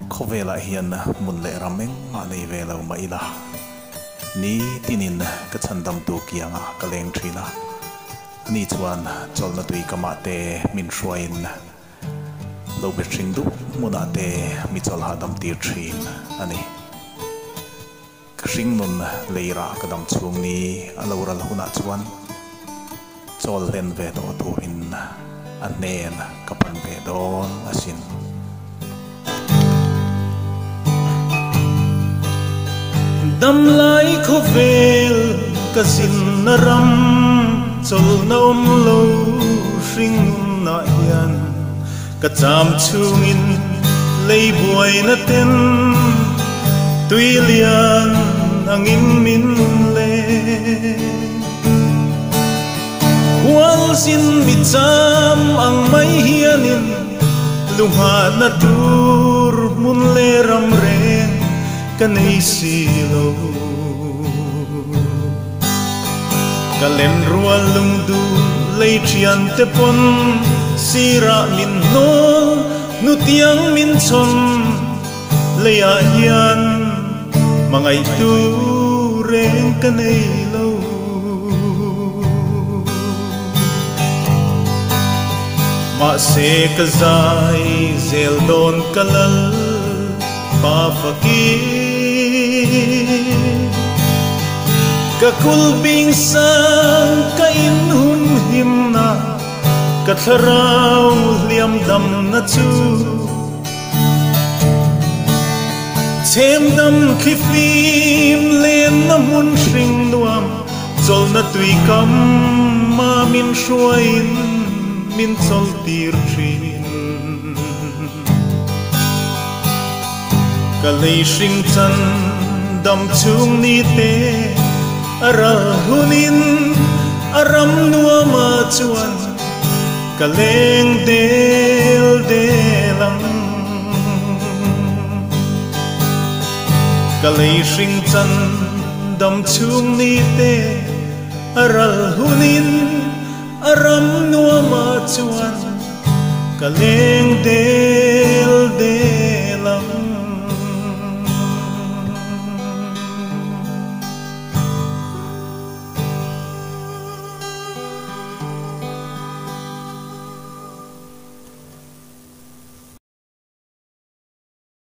Khawvelah hian hmun leh ram engmah nei ve lo mah ila, ni tinin ka chhandamtu kiangah ka leng thin a, ani chuan chawlhna tui kamah te min hruaiin lo be hring dup hmunah te mi chawlh hahdam tir thin a ni. Ka hringnun leirah ka dam chhung ni a lo ral hunah chuan chawl hlen ve tawh turin a hnen ka pan ve dawn asin. Damlai khawvel ka zinna ram chawlhna awm lo hringnunah hian ka cham chhungin lei buaina ten tui lian angin min leng. Hualzin mi cham ang mai hianin lunghahna tur hmun leh ram reng ka nei si lo. Ka len rual lungdu lei thian te pawn sirah min hnawl hnutiang min chhawn leiah hian hmangaihtu reng ka nei lo. Mahse ka zai zel dawn ka lal pa fakin. Ka kulhbing sang ka inhun himna ka thlarau hliam damna chu. Chhemdam thlifim lenna hmun hring nuam chawlhna tuikam ma min hruaiin min chawlhtir thin. Ka lei hring chan dam chhung ni te a ral hunin a ram nuama chuan ka leng del del ang. Ka lei hring chan dam chhung ni te a ral hunin a ram nuama chuan ka leng del.